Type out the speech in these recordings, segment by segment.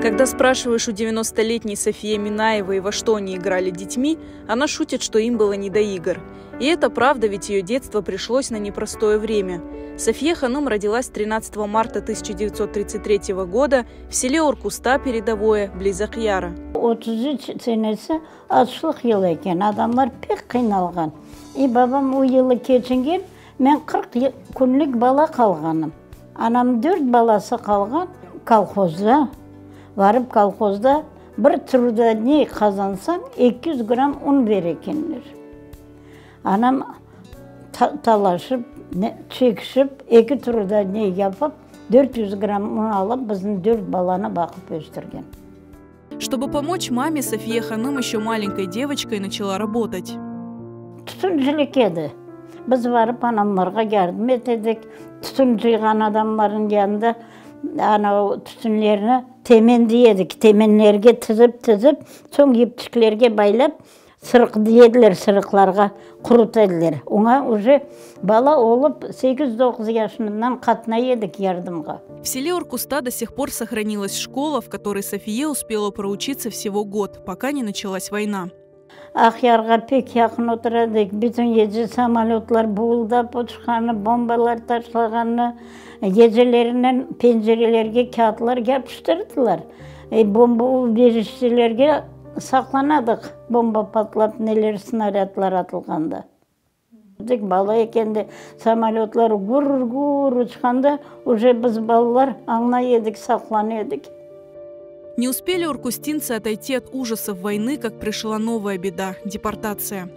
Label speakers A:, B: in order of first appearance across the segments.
A: Когда спрашиваешь у 90-летней Софии Минаевой, во что они играли детьми, она шутит, что им было не до игр. И это правда, ведь ее детство пришлось на непростое время. София Ханум родилась 13 марта 1933 года в селе Уркуста, Передовое, близ Акъяра.
B: 33 senesi açlıq yılı eken, adamlar pek qıynalğan. И babam o yılı keçingen, men 40 künlik bala qalğanım. Anam dört balası qalğan kolhozda, barıp kolhozda bir trudodney qazansañ, 200 gramm un bere ekenler. Anam talaşıp, çekişip, eki trudodney yapıp, 400 gramm un alıp, bizni dört balanı baqıp östürgen.
A: Чтобы помочь маме, София Ханым еще маленькой девочкой начала работать.
B: Tütüncilik edi. Biz barıp anamlarğa yardım etedik. Tütün cıyğan adamlarnıñ yanında anav tütünlerni temen dey edik. Temenlerge tizip-tizip, soñ ipçiklerge baylap, sırıq dey ediler, sırıqlarğa quruta ediler. Oña uje bala olıp, 8-9 yaşından qatnay edik yardımğa.
A: В селе Уркуста до сих пор сохранилась школа, в которой София успела проучиться всего год, пока не началась война.
B: Aqyarğa pek yaqın otura edik. Bütün gece samolötlar buvuldap uçqanı, bombalar taşlağanı, gecelerinen pencerelerge kâğıtlar yapıştırdılar. E, bomba ubejişçelerge saqlanadıq, bomba patlap, neler snarâdlar atılğanda. Bala ekende samolötlar gür-gür uçqanda, уже biz balalar añlay edik, saqlana edik.
A: Не успели уркустинцы отойти от ужасов войны, как пришла новая беда – депортация.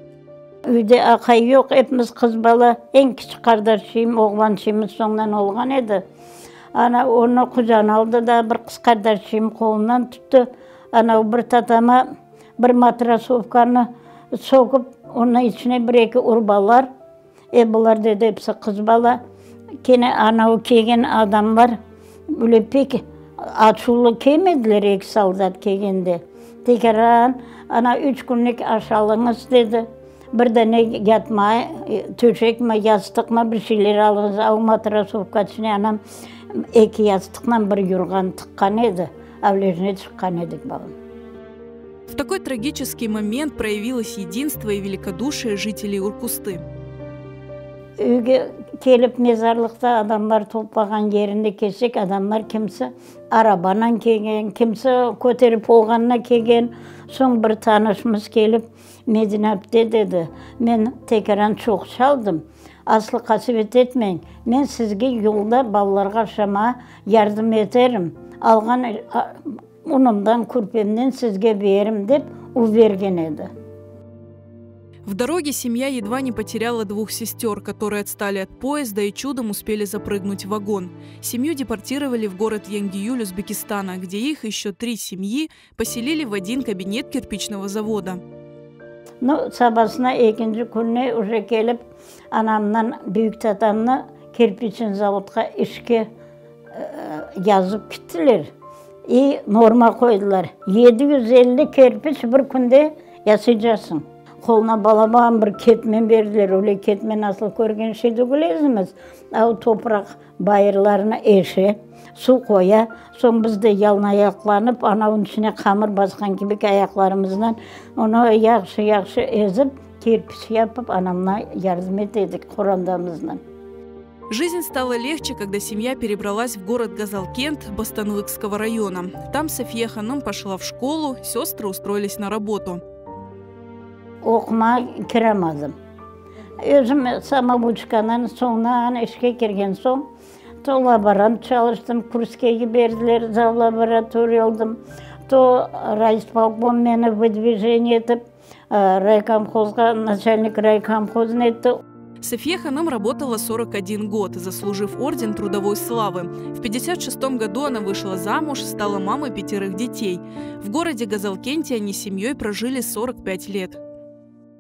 B: Üyde aqay yoq, epimiz qız bala, eñ kiçik qardaşım, oğlançığımız soñundan olğan edi. Ana onı qucağına aldı da bir qız qardaşım qolundan tuttı. Ana bir tatama bir matrasovkanı soqup, onıñ içine bir-eki urbalar. E bular dedi episi qız bala. Kene anav kelgen adamlar öyle pek açuvlı kelmediler eki soldat kelgende. Tekrar ana üç künlik aş alıñız dedi. Bir dane yatma, töşekmi, yastıqmı bir şeyler alıñız. A matrasovka içine anam eki yastıqla bir yorğan tıqqan edi. Avlejine çıqqan edik balam.
A: В такой трагический момент проявилось единство и великодушие жителей Уркусты.
B: Üyge kelip mezarlıqta adamlar toplağan yerinde kelsek, adamlar kimsi arabanen kelgen, kimsi köterip olğanına kelgen. Soñ bir tanışımız kelip, Medine apte dedi, men tekaran çoq çaldım, aslı qasevet etmeñ, men sizge yolda balalarğa aşamağa yardım eterim, alğan unımdan, kürpemden sizge berim dep u bergen edi.
A: В дороге семья едва не потеряла двух сестер, которые отстали от поезда и чудом успели запрыгнуть в вагон. Семью депортировали в город Янгиюль Узбекистана, где их еще три семьи поселили в один кабинет кирпичного завода.
B: Ну, sabasına ekinci künü уже kelip anamdan büyük tatamnı kirpiçin zavodqa işke yazıp kettiler. И norma qoydılar. 750 kirpiç bir künde yasaycaqsıñ. Qoluna balaban bir ketmen berdiler. Öyle ketmen asıl körgen şey degil özümiz. A topraq bayırlarına eşe, suv qoya. Soñ biz de yalın ayaqlanıp, anavınıñ içine qamır basqan kibi ayaqlarımızdan onı yahşı-yahşı ezip, kirpiç yapıp, anamğa yardım etedik qorantamızla.
A: Жизнь стала легче, когда семья перебралась в город Газалкент Бостанлыкского района. Там София Ханым пошла в школу, сестры устроились на работу.
B: Oqumağa kiramadım. Özüm самоучкадан soñundan işke kirgen soñ, to laborant çalıştım, kurske yiberdiler, зав лаборатория oldım. To райисполком meni выдвижение etip, райкомхозğa, начальник райкомхозını etti.
A: София Ханым работала 41 год, заслужив орден трудовой славы. В 1956 году она вышла замуж, стала мамой пятерых детей. В городе Газалкенте они с семьей прожили 45 лет.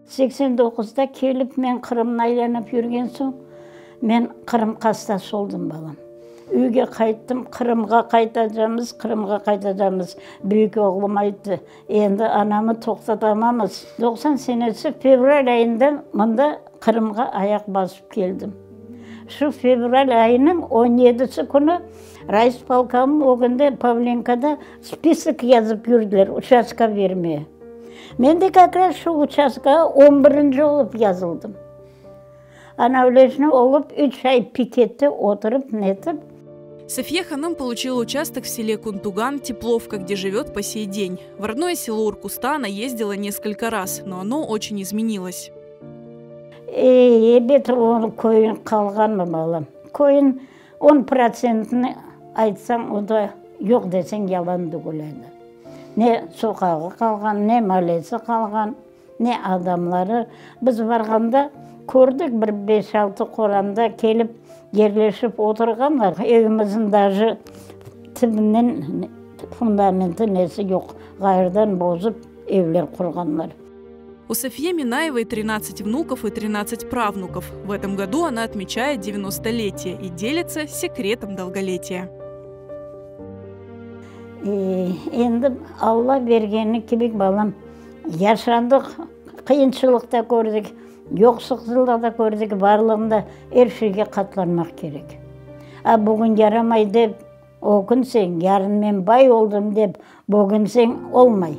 B: 89-da kelip men Qırımnı aylanıp yürgen soñ, men Qırım hastası oldım balam. Üyge qayttım, Qırımğa qaytacamız, Qırımğa qaytacamız. Büyük oğlum ayttı, endi anamı toqtatamamız. 90 senesi fevral ayında mında Qırımğa ayaq basıp keldim. Şu fevral ayınıñ on yedisi künü rayspolkomnıñ ögünde Pavlenkada spisok yazıp yürdiler uçastka bermeye. Men de kak raz şu uçastkağa on birinci olıp yazıldım. Ana öylesine olıp üç ay pikette oturıp netip.
A: Софья Ханым получила участок в селе Кунтуган, Тепловка, где живет по сей день. В родное село Уркуста она ездила несколько раз, но оно очень изменилось.
B: Ey, ebet, o köyün qalğanmı, balam? Köyün on protsentini aytsañ, o da yoq deseñ, yalan tügül endi. Ne soqağı qalğan, ne malesi qalğan, ne adamları. Biz barğanda kördik, bir beş-altı qoranda kelip yerleşip oturğanlar. Evimizniñ daje tibinden fundamenti nesi yoq, ğayrıdan bozıp evler qurğanlar.
A: У Софьи Минаевой 13 внуков и 13 правнуков. В этом году она отмечает 90-летие и делится секретом долголетия.
B: Endi Alla bergeni kibi, balam, yaşandıq, qıyınçılıq da kördik, yoqsuqlıq da kördik, barlığında er şeyge qatlanmaq kerek. A bugün yaramay dep ökünseñ, yarın men bay oldım dep bögünseñ, olmay.